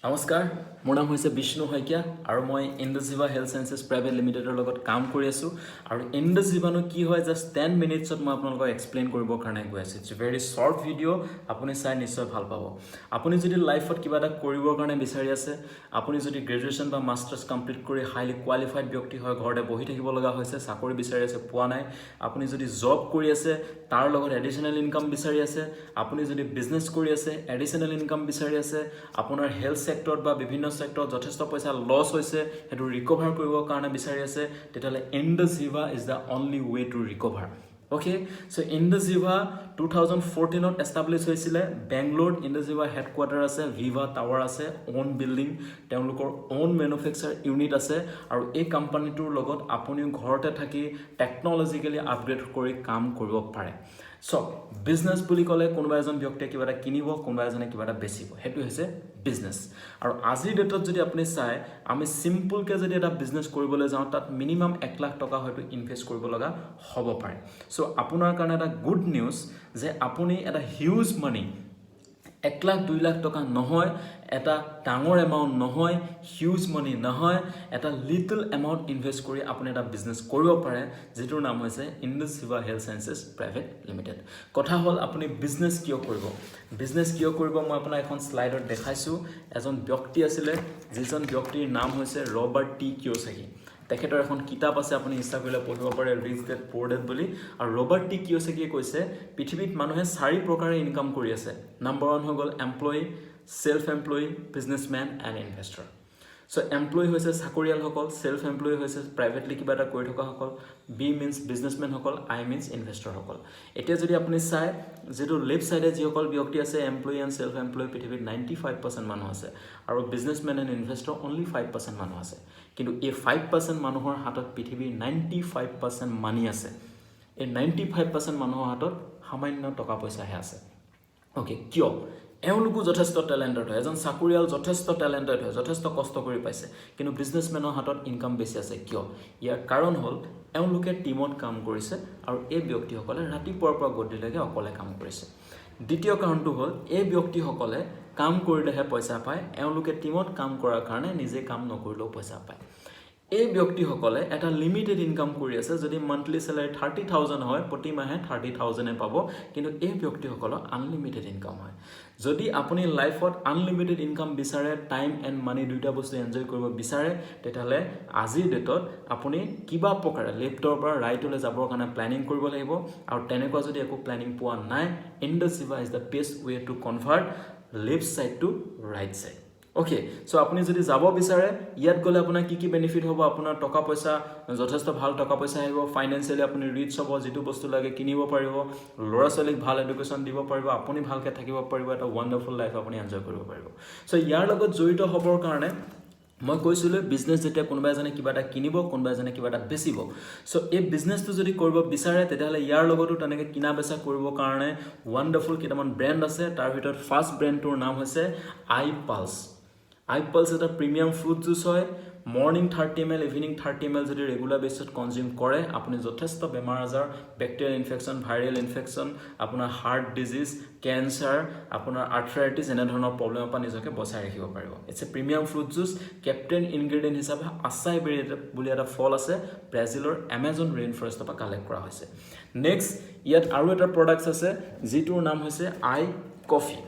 নমস্কাৰ, মোৰ নাম হৈছে বিষ্ণু শইকীয়া আৰু মই ইণ্ডোজিভা হেল্থ চায়েন্সেছ প্ৰাইভেট লিমিটেডৰ লগত কাম কৰি আছোঁ। আৰু ইণ্ডোজিভানো কি হয়, জাষ্ট 10 মিনিটছত মই আপোনালোকক এক্সপ্লেইন কৰিবৰ কাৰণে গৈ আছোঁ। It's very short video, আপুনি চাই নিশ্চয় ভাল পাব। আপুনি যদি লাইফত কিবা এটা কৰিবৰ কাৰণে বিচাৰি আছে, আপুনি যদি গ্ৰেজুৱেশ্যন বা মাষ্টাৰ্ছ কমপ্লিট কৰি হাইলি কোৱালিফাইড ব্যক্তি হয়, ঘৰতে বহি থাকিব লগা হৈছে, চাকৰি বিচাৰি আছে, পোৱা নাই, আপুনি যদি জব কৰি আছে, তাৰ লগত এডিশ্যনেল ইনকাম বিচাৰি আছে, আপুনি যদি বিজনেছ কৰি আছে, এডিশ্যনেল ইনকাম বিচাৰি আছে, আপোনাৰ হেল্থ ছেক্টৰত বা বিভিন্ন ছেক্টৰত যথেষ্ট পইচা লছ হৈছে, সেইটো ৰিকভাৰ কৰিবৰ কাৰণে বিচাৰি আছে, তেতিয়াহ'লে Indosviva is the only way to recover. Okay, so ইণ্ডোজিভা 2014ত establish হৈছিলে বেংগলোৰত। ইণ্ডোজিভা হেডকোৱাৰ্টাৰ আছে, ভিভা টাৱাৰ আছে, অ'ন বিল্ডিং, তেওঁলোকৰ অ'ন মেনুফেকচাৰ ইউনিট আছে আৰু এই কোম্পানীটোৰ লগত আপুনিও ঘৰতে থাকি টেকন'লজিকেলি আপগ্ৰেড কৰি কাম কৰিব পাৰে। চ' বিজনেছ বুলি ক'লে কোনোবা এজন ব্যক্তিয়ে কিবা এটা কিনিব, কোনোবা এজনে কিবা এটা বেচিব, সেইটো হৈছে বিজনেছ। আৰু আজিৰ ডেটত যদি আপুনি চায়, আমি চিম্পুলকৈ যদি এটা বিজনেছ কৰিবলৈ যাওঁ, তাত মিনিমাম 1 লাখ টকা হয়তো ইনভেষ্ট কৰিব লগা হ'ব পাৰে। চ' আপোনাৰ কাৰণে এটা গুড নিউজ যে আপুনি এটা হিউজ মানি, 1 লাখ 2 লাখ টকা নহয়, এটা ডাঙৰ এমাউণ্ট নহয়, হিউজ মানি নহয়, এটা লিটল এমাউণ্ট ইনভেষ্ট কৰি আপুনি এটা বিজনেছ কৰিব পাৰে, যিটোৰ নাম হৈছে ইণ্ডোজিভা হেল্থ চায়েন্সেছ প্ৰাইভেট লিমিটেড। কথা হ'ল, আপুনি বিজনেছ কিয় কৰিব? বিজনেছ কিয় কৰিব, মই আপোনাক এখন শ্লাইডত দেখাইছোঁ। এজন ব্যক্তি আছিলে, যিজন ব্যক্তিৰ নাম হৈছে ৰবাৰ্ট টি কিয়'চাকি। তেখেতৰ এখন কিতাপ আছে, আপুনি ইচ্ছা কৰিলে পঢ়িব পাৰে, ৰিচ ডেড প'ৰ ডেড বুলি। আৰু ৰবাৰ্ট টি কিয়'চাকিয়ে কৈছে, পৃথিৱীত মানুহে চাৰি প্ৰকাৰে ইনকাম কৰি আছে। নাম্বাৰ ওৱান হৈ গ'ল employee, self employee, businessman and investor. So employee হৈছে চাকৰিয়ালসকল, ছেল্ফ এমপ্লয়ী হৈছে প্ৰাইভেটলি কিবা এটা কৰি থকাসকল, বি মিনছ বিজনেছমেনসকল, আই মিনছ ইনভেষ্টৰসকল। এতিয়া যদি আপুনি চায়, যিটো লেফ্ট ছাইডে যিসকল ব্যক্তি আছে, এমপ্লয়ী এণ্ড ছেল্ফ এমপ্লয়ী, পৃথিৱীত 95% মানুহ আছে আৰু businessman and investor only 5% মানুহ আছে। কিন্তু এই 5% মানুহৰ হাতত পৃথিৱীৰ 95% মানি আছে। এই 95% মানুহৰ হাতত সামান্য টকা পইচাহে আছে। অ'কে, কিয়? এওঁলোকো যথেষ্ট টেলেণ্টেড হয়। এজন চাকৰিয়াল যথেষ্ট টেলেণ্টেড হয়, যথেষ্ট কষ্ট কৰি পাইছে, কিন্তু বিজনেছমেনৰ হাতত ইনকাম বেছি আছে কিয়? ইয়াৰ কাৰণ হ'ল এওঁলোকে টীমত কাম কৰিছে আৰু এই ব্যক্তিসকলে ৰাতিপুৱাৰ পৰা গধূলিলৈকে অকলে কাম কৰিছে। দ্বিতীয় কাৰণটো হ'ল এই ব্যক্তিসকলে কাম কৰিলেহে পইচা পায়, এওঁলোকে টীমত কাম কৰাৰ কাৰণে নিজে কাম নকৰিলেও পইচা পায়। এই ব্যক্তিসকলে এটা লিমিটেড ইনকাম কৰি আছে। যদি মান্থলি চেলাৰী 30,000 হয়, প্ৰতি মাহে 30,000-এ পাব। কিন্তু এই ব্যক্তিসকলৰ আনলিমিটেড ইনকাম হয়। যদি আপুনি লাইফত আনলিমিটেড ইনকাম বিচাৰে, টাইম এণ্ড মানি দুয়োটা বস্তু এনজয় কৰিব বিচাৰে, তেতিয়াহ'লে আজিৰ ডেটত আপুনি কিবা প্ৰকাৰে লেফ্টৰ পৰা ৰাইটলৈ যাবৰ কাৰণে প্লেনিং কৰিব লাগিব। আৰু তেনেকুৱা যদি একো প্লেনিং পোৱা নাই, Indosviva is the best way to convert left side to right side. Okay, so আপুনি যদি যাব বিচাৰে, ইয়াত গ'লে আপোনাৰ কি কি বেনিফিট হ'ব? আপোনাৰ টকা পইচা, যথেষ্ট ভাল টকা পইচা আহিব, ফাইনেন্সিয়েলি আপুনি ৰিচ হ'ব, যিটো বস্তু লাগে কিনিব পাৰিব, ল'ৰা ছোৱালীক ভাল এডুকেশ্যন দিব পাৰিব, আপুনি ভালকৈ থাকিব পাৰিব, এটা ৱাণ্ডাৰফুল লাইফ আপুনি এনজয় কৰিব পাৰিব। চ' ইয়াৰ লগত জড়িত হ'বৰ কাৰণে মই কৈছিলোঁ, বিজনেছ যেতিয়া কোনোবা এজনে কিবা এটা কিনিব, কোনোবা এজনে কিবা এটা বেচিব। চ' এই বিজনেছটো যদি কৰিব বিচাৰে, তেতিয়াহ'লে ইয়াৰ লগতো তেনেকৈ কিনা বেচা কৰিবৰ কাৰণে ৱাণ্ডাৰফুল কেইটামান ব্ৰেণ্ড আছে। তাৰ ভিতৰত ফাৰ্ষ্ট ব্ৰেণ্ডটোৰ নাম হৈছে আই পালছ। আই পালছ এটা প্ৰিমিয়াম ফ্ৰুট জুচ হয়। Morning 30 ml, evening 30 ml যদি ৰেগুলাৰ বেচিছত কনজিউম কৰে, আপুনি যথেষ্ট বেমাৰ আজাৰ, বেক্টেৰিয়েল ইনফেকশ্যন, ভাইৰেল ইনফেকশ্যন, আপোনাৰ হাৰ্ট ডিজিজ, কেঞ্চাৰ, আপোনাৰ আৰ্থৰাইটিছ, এনেধৰণৰ প্ৰব্লেমৰ পৰা নিজকে বচাই ৰাখিব পাৰিব। It's a premium fruit juice. Captain ingredient হিচাপে আচাই বেৰী বুলি এটা ফল আছে, ব্ৰাজিলৰ এমেজন ৰেইন ফৰেষ্টৰ পৰা কালেক্ট কৰা হৈছে। নেক্সট ইয়াত আৰু এটা প্ৰডাক্টছ আছে, যিটোৰ নাম হৈছে আই কফি।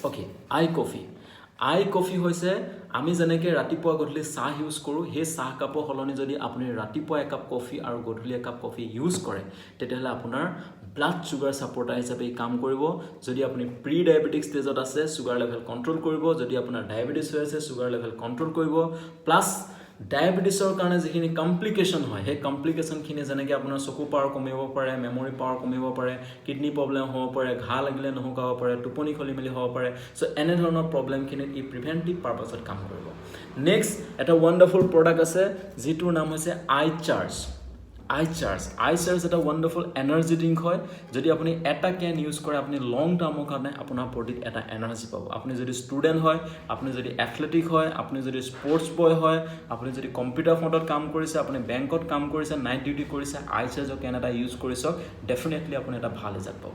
অ'কে, আই কফি। আই কফি হৈছে আমি যেনেকৈ ৰাতিপুৱা গধূলি চাহ ইউজ কৰোঁ, সেই চাহ কাপৰ সলনি যদি আপুনি ৰাতিপুৱা একাপ কফি আৰু গধূলি একাপ কফি ইউজ কৰে, তেতিয়াহ'লে আপোনাৰ ব্লাড চুগাৰ ছাপৰ্টাৰ হিচাপে ই কাম কৰিব। যদি আপুনি প্ৰি ডায়েবেটিক ষ্টেজত আছে, চুগাৰ লেভেল কণ্ট্ৰল কৰিব। যদি আপোনাৰ ডায়েবেটিছ হৈ আছে, চুগাৰ লেভেল কণ্ট্ৰল কৰিব। প্লাছ ডায়েবেটিছৰ কাৰণে যিখিনি কমপ্লিকেশ্যন হয়, সেই কমপ্লিকেশ্যনখিনি, যেনেকৈ আপোনাৰ চকু পাৱাৰ কমিব পাৰে, মেমৰি পাৱাৰ কমিব পাৰে, কিডনী প্ৰব্লেম হ'ব পাৰে, ঘাঁ লাগিলে নুশুকাব পাৰে, টোপনি খেলি মেলি হ'ব পাৰে, চ' এনেধৰণৰ প্ৰব্লেমখিনিত ই প্ৰিভেণ্টিভ পাৰ্পাছত কাম কৰিব। নেক্সট এটা ৱাণ্ডাৰফুল প্ৰডাক্ট আছে, যিটোৰ নাম হৈছে আই চাৰ্জ। আই চাৰ্জ, আই চাৰ্জ এটা ৱাণ্ডাৰফুল এনাৰ্জি ড্ৰিংক হয়। যদি আপুনি এটা কেন ইউজ কৰে, আপুনি লং টাৰ্মৰ কাৰণে আপোনাৰ বডিত এটা এনাৰ্জি পাব। আপুনি যদি ষ্টুডেণ্ট হয়, আপুনি যদি এথলেটিক হয়, আপুনি যদি স্পৰ্টছ বয় হয়, আপুনি যদি কম্পিউটাৰ ফ্ৰণ্টত কাম কৰিছে, আপুনি বেংকত কাম কৰিছে, নাইট ডিউটি কৰিছে, আই চাৰ্জৰ কেন এটা ইউজ কৰি চাওক, ডেফিনেটলি আপুনি এটা ভাল ৰিজাল্ট পাব।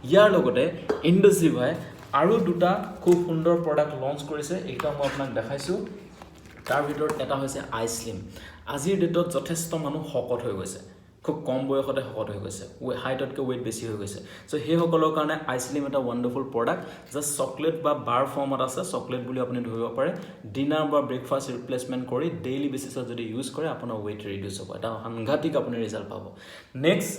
ইয়াৰ লগতে ইণ্ডোজিভাই আৰু দুটা খুব সুন্দৰ প্ৰডাক্ট লঞ্চ কৰিছে, এইকেইটাও মই আপোনাক দেখাইছোঁ। তাৰ ভিতৰত এটা হৈছে আইশ্লিম। আজিৰ ডেটত যথেষ্ট মানুহ শকত হৈ গৈছে, খুব কম বয়সতে শকত হৈ গৈছে, হাইটতকৈ ৱেইট বেছি হৈ গৈছে। চ' সেইসকলৰ কাৰণে আইশ্লিম এটা ৱাণ্ডাৰফুল প্ৰডাক্ট। জাষ্ট চকলেট বা বাৰ ফৰ্মত আছে, চকলেট বুলি আপুনি ধৰিব পাৰে। ডিনাৰ বা ব্ৰেকফাষ্ট ৰিপ্লেচমেণ্ট কৰি ডেইলি বেচিছত যদি ইউজ কৰে, আপোনাৰ ৱেইট ৰিডিউচ হ'ব, এটা সাংঘাতিক আপুনি ৰিজাল্ট পাব। নেক্সট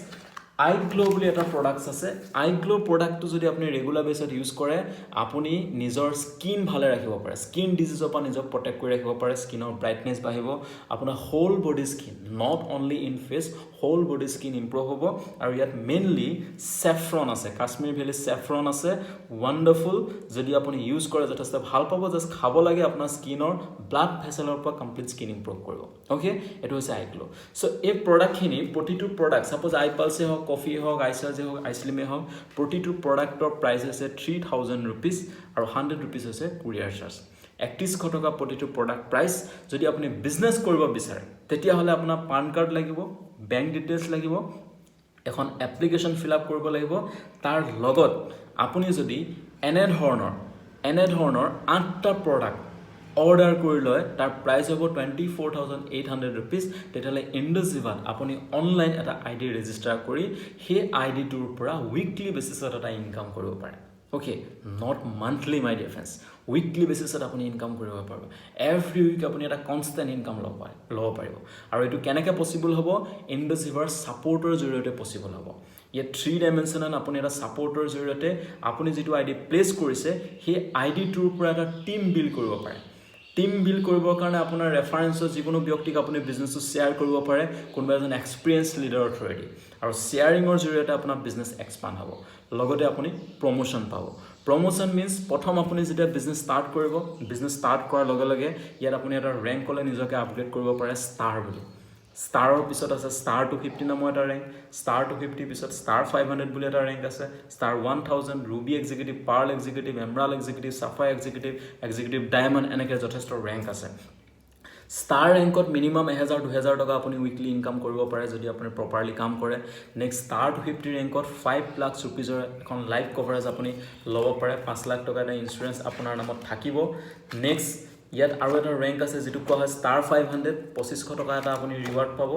আই গ্ল' বুলি এটা প্ৰডাক্টছ আছে। আই গ্ল' প্ৰডাক্টটো যদি আপুনি ৰেগুলাৰ বেছত ইউজ কৰে, আপুনি নিজৰ স্কিন ভালে ৰাখিব পাৰে, স্কিন ডিজিজৰ পৰা নিজক প্ৰটেক্ট কৰি ৰাখিব পাৰে, স্কিনৰ ব্ৰাইটনেছ বাঢ়িব। আপোনাৰ whole body skin, not only in face, whole body skin improve হ'ব। আৰু ইয়াত মেইনলি চেফ্ৰন আছে, কাশ্মীৰ ভেলী চেফ্ৰন আছে। ৱাণ্ডাৰফুল, যদি আপুনি ইউজ কৰে যথেষ্ট ভাল পাব। জাষ্ট খাব লাগে, আপোনাৰ স্কিনৰ ব্লাড ভেচেলৰ পৰা কমপ্লিট স্কিন ইম্প্ৰুভ কৰিব। অ'কে, এইটো হৈছে আই গ্ল'। চ' এই প্ৰডাক্টখিনি, প্ৰতিটো প্ৰডাক্ট, ছাপ'জ আই পালছে হওক, কফি হওক, আইচাৰ্জে হওক, আইচলিমে হওক, প্ৰতিটো প্ৰডাক্টৰ প্ৰাইচ হৈছে 3000 ৰুপিজ আৰু 100 ৰুপিজ হৈছে কুৰিয়াৰ চাৰ্জ। 3100 টকা প্ৰতিটো প্ৰডাক্ট প্ৰাইচ। যদি আপুনি বিজনেছ কৰিব বিচাৰে, তেতিয়াহ'লে আপোনাৰ পান কাৰ্ড লাগিব, বেংক ডিটেইলছ লাগিব, এখন এপ্লিকেশ্যন ফিল আপ কৰিব লাগিব। তাৰ লগত আপুনি যদি এনেধৰণৰ আঠটা প্ৰডাক্ট অৰ্ডাৰ কৰি লয়, তাৰ প্ৰাইচ হ'ব ₹24,800। তেতিয়াহ'লে ইণ্ডোজিভাত আপুনি অনলাইন এটা আই ডি ৰেজিষ্টাৰ কৰি সেই আই ডিটোৰ পৰা উইকলি বেচিছত এটা ইনকাম কৰিব পাৰে। Okay, not monthly, my dear friends, weekly বেচিছত আপুনি ইনকাম কৰিব পাৰিব। এভৰি উইক আপুনি এটা কনষ্টেণ্ট ইনকাম ল'ব পাৰিব। আৰু এইটো কেনেকৈ পচিবল হ'ব? ইণ্ডোজিভাৰ ছাপৰ্টৰ জৰিয়তে পচিবল হ'ব। ইয়াত থ্ৰী ডাইমেনশ্যনত আপুনি এটা ছাপৰ্টৰ জৰিয়তে আপুনি যিটো আই ডি প্লেচ কৰিছে, সেই আই ডিটোৰ পৰা এটা টীম বিল্ড কৰিব পাৰে। টীম বিল্ড কৰিবৰ কাৰণে আপোনাৰ ৰেফাৰেঞ্চত যিকোনো ব্যক্তিক আপুনি বিজনেছটো শ্বেয়াৰ কৰিব পাৰে, কোনোবা এজন এক্সপিৰিয়েঞ্চ লিডাৰৰ থ্ৰুৱেদি। আৰু শ্বেয়াৰিঙৰ জৰিয়তে আপোনাৰ বিজনেছ এক্সপাণ্ড হ'ব, লগতে আপুনি প্ৰমোশ্যন পাব। প্ৰমোশ্যন মিনছ প্ৰথম আপুনি যেতিয়া বিজনেছ ষ্টাৰ্ট কৰিব, বিজনেছ ষ্টাৰ্ট কৰাৰ লগে লগে ইয়াত আপুনি এটা ৰেংকলৈ নিজকে আপগ্ৰেড কৰিব পাৰে ষ্টাৰ বুলি। ষ্টাৰৰ পিছত আছে ষ্টাৰ 250 নামৰ এটা ৰেংক। ষ্টাৰ 250ৰ পিছত ষ্টাৰ 500 বুলি এটা ৰেংক আছে, star 1000, ruby executive, pearl executive, emerald executive, sapphire executive, executive diamond, এনেকৈ যথেষ্ট ৰেংক আছে। ষ্টাৰ ৰেংকত মিনিমাম 1000 2000 টকা আপুনি উইকলি ইনকাম কৰিব পাৰে, যদি আপুনি প্ৰপাৰলি কাম কৰে। নেক্সট ষ্টাৰ 250 ৰেংকত 5 লাখ ৰুপিজৰ এখন লাইফ কভাৰেজ আপুনি ল'ব পাৰে। 5 লাখ টকা এটা ইঞ্চুৰেঞ্চ আপোনাৰ নামত থাকিব। নেক্সট ইয়াত আৰু এটা ৰেংক আছে, যিটো কোৱা হয় ষ্টাৰ 500। 2500 টকা এটা আপুনি ৰিৱাৰ্ড পাব।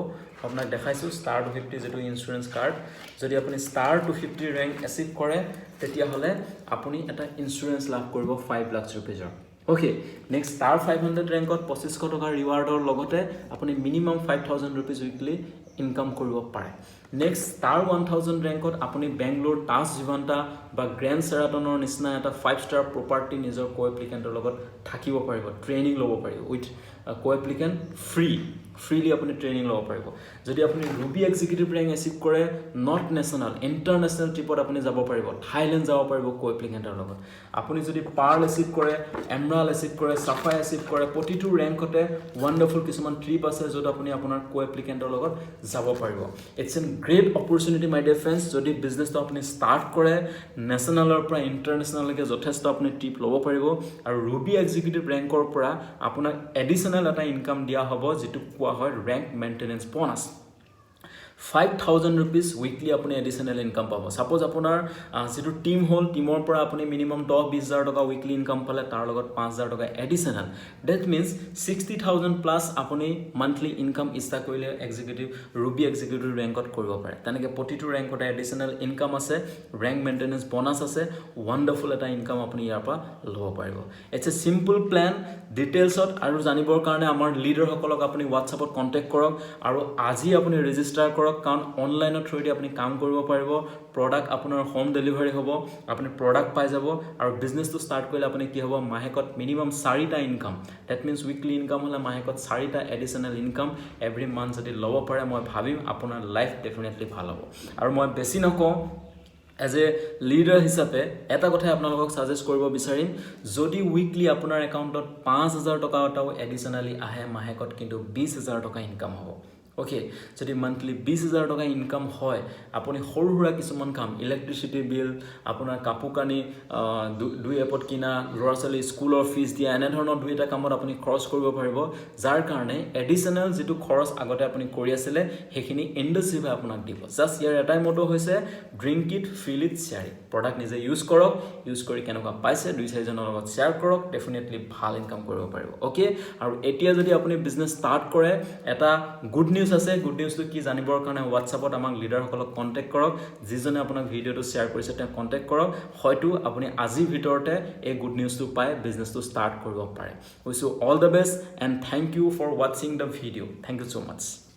আপোনাক দেখাইছোঁ ষ্টাৰ 250 যিটো ইঞ্চুৰেঞ্চ কাৰ্ড। যদি আপুনি ষ্টাৰ 250 ৰেংক এচিভ কৰে, তেতিয়াহ'লে আপুনি এটা ইঞ্চুৰেঞ্চ লাভ কৰিব 5 লাখ ৰুপিজৰ। অ'কে, নেক্সট ষ্টাৰ 500 ৰেংকত 2500 টকাৰ ৰিৱাৰ্ডৰ লগতে আপুনি minimum ₹5000 weekly income কৰিব পাৰে। নেক্সট ষ্টাৰ 1000 ৰেংকত আপুনি বেংগলোৰ তাজ ভিভান্তা বা গ্ৰেণ্ড চেৰাটনৰ নিচিনা এটা 5 ষ্টাৰ প্ৰপাৰ্টি নিজৰ কো এপ্লিকেণ্টৰ লগত থাকিব পাৰিব, ট্ৰেইনিং ল'ব পাৰিব উইথ কো এপ্লিকেণ্ট, ফ্ৰীলি আপুনি ট্ৰেইনিং ল'ব পাৰিব। যদি আপুনি ৰুবি এক্সিকিউটিভ ৰেংক এচিভ কৰে, not national, international ট্ৰিপত আপুনি যাব পাৰিব, থাইলেণ্ড যাব পাৰিব কো এপ্লিকেণ্টৰ লগত। আপুনি যদি পাৰ্ল এচিভ কৰে, এমৰাল এচিভ কৰে, চাফায়াৰ এচিভ কৰে, প্ৰতিটো ৰেংকতে ৱাণ্ডাৰফুল কিছুমান ট্ৰিপ আছে, য'ত আপুনি আপোনাৰ কো এপ্লিকেণ্টৰ লগত যাব পাৰিব। It's an great opportunity, my dear friends. যদি বিজনেছটো আপুনি ষ্টাৰ্ট কৰে, নেশ্যনেলৰ পৰা ইণ্টাৰনেশ্যনেললৈকে যথেষ্ট আপুনি ট্ৰিপ ল'ব পাৰিব। আৰু ৰুবি এক্সিকিউটিভ ৰেংকৰ পৰা আপোনাক এডিশ্যনেল এটা ইনকাম দিয়া হ'ব, যিটো কোৱা হয় rank maintenance bonus। ₹5000 weekly আপুনি এডিশ্যনেল ইনকাম পাব। ছাপ'জ আপোনাৰ যিটো টীম হ'ল, টীমৰ পৰা আপুনি মিনিমাম 10-20 হাজাৰ টকা উইকলি ইনকাম পালে, তাৰ লগত 5000 টকা additional, that means 60,000 plus আপুনি মান্থলি ইনকাম ইচ্ছা কৰিলে ৰুবি এক্সিকিউটিভ ৰেংকত কৰিব পাৰে। তেনেকৈ প্ৰতিটো ৰেংকতে এডিশ্যনেল ইনকাম আছে, ৰেংক মেইনটেনেঞ্চ বনাছ আছে। ৱাণ্ডাৰফুল এটা ইনকাম আপুনি ইয়াৰ পৰা ল'ব পাৰিব। It's a simple plan। ডিটেইলছত আৰু জানিবৰ কাৰণে আমাৰ লিডাৰসকলক আপুনি হোৱাটছআপত কণ্টেক্ট কৰক আৰু আজি আপুনি ৰেজিষ্টাৰ কৰক, কাৰণ অনলাইনৰ থ্ৰুৱেদি আপুনি কাম কৰিব পাৰিব। প্ৰডাক্ট আপোনাৰ হোম ডেলিভাৰী হ'ব, আপুনি প্ৰডাক্ট পাই যাব। আৰু বিজনেছটো ষ্টাৰ্ট কৰিলে আপুনি কি হ'ব? মাহেকত মিনিমাম চাৰিটা income, that means weekly income হ'লে মাহেকত চাৰিটা এডিশ্যনেল ইনকাম এভৰি মান্থ যদি ল'ব পাৰে, মই ভাবিম আপোনাৰ লাইফ ডেফিনেটলি ভাল হ'ব। আৰু মই বেছি নকওঁ, এজ এ লিডাৰ হিচাপে এটা কথাই আপোনালোকক ছাজেষ্ট কৰিব বিচাৰিম, যদি উইকলি আপোনাৰ একাউণ্টত 5000 টকা এটাও এডিশ্যনেলি আহে, মাহেকত কিন্তু 20,000 টকা ইনকাম হ'ব। অ'কে, যদি মান্থলি 20,000 টকা ইনকাম হয়, আপুনি সৰু সুৰা কিছুমান কাম, ইলেক্ট্ৰিচিটি বিল, আপোনাৰ কাপোৰ কানি দুই এপত কিনা, ল'ৰা ছোৱালী স্কুলৰ ফিজ দিয়া, এনেধৰণৰ দুই এটা কামত আপুনি খৰচ কৰিব পাৰিব, যাৰ কাৰণে এডিশ্যনেল যিটো খৰচ আগতে আপুনি কৰি আছিলে, সেইখিনি ইণ্ডাছজিভাই আপোনাক দিব। জাষ্ট ইয়াৰ এটাই মটো হৈছে, "Drink it, feel it, share it." Product নিজে ইউজ কৰক, ইউজ কৰি কেনেকুৱা পাইছে দুই চাৰিজনৰ লগত শ্বেয়াৰ কৰক। ডেফিনেটলি ভাল ইনকাম কৰিব পাৰিব। অ'কে, আৰু এতিয়া যদি আপুনি বিজনেছ ষ্টাৰ্ট কৰে, এটা গুড নিউজ আছে। গুড নিউজটো কি জানিবৰ কাৰণে হোৱাটছআপত আমাক লিডাৰসকলক কণ্টেক্ট কৰক। যিজনে আপোনাক ভিডিঅ'টো শ্বেয়াৰ কৰিছে, তেওঁক কণ্টেক্ট কৰক। হয়তো আপুনি আজিৰ ভিতৰতে এই গুড নিউজটো পাই বিজনেছটো ষ্টাৰ্ট কৰিব পাৰে। Wish you all the best and thank you for watching the video. Thank you so much.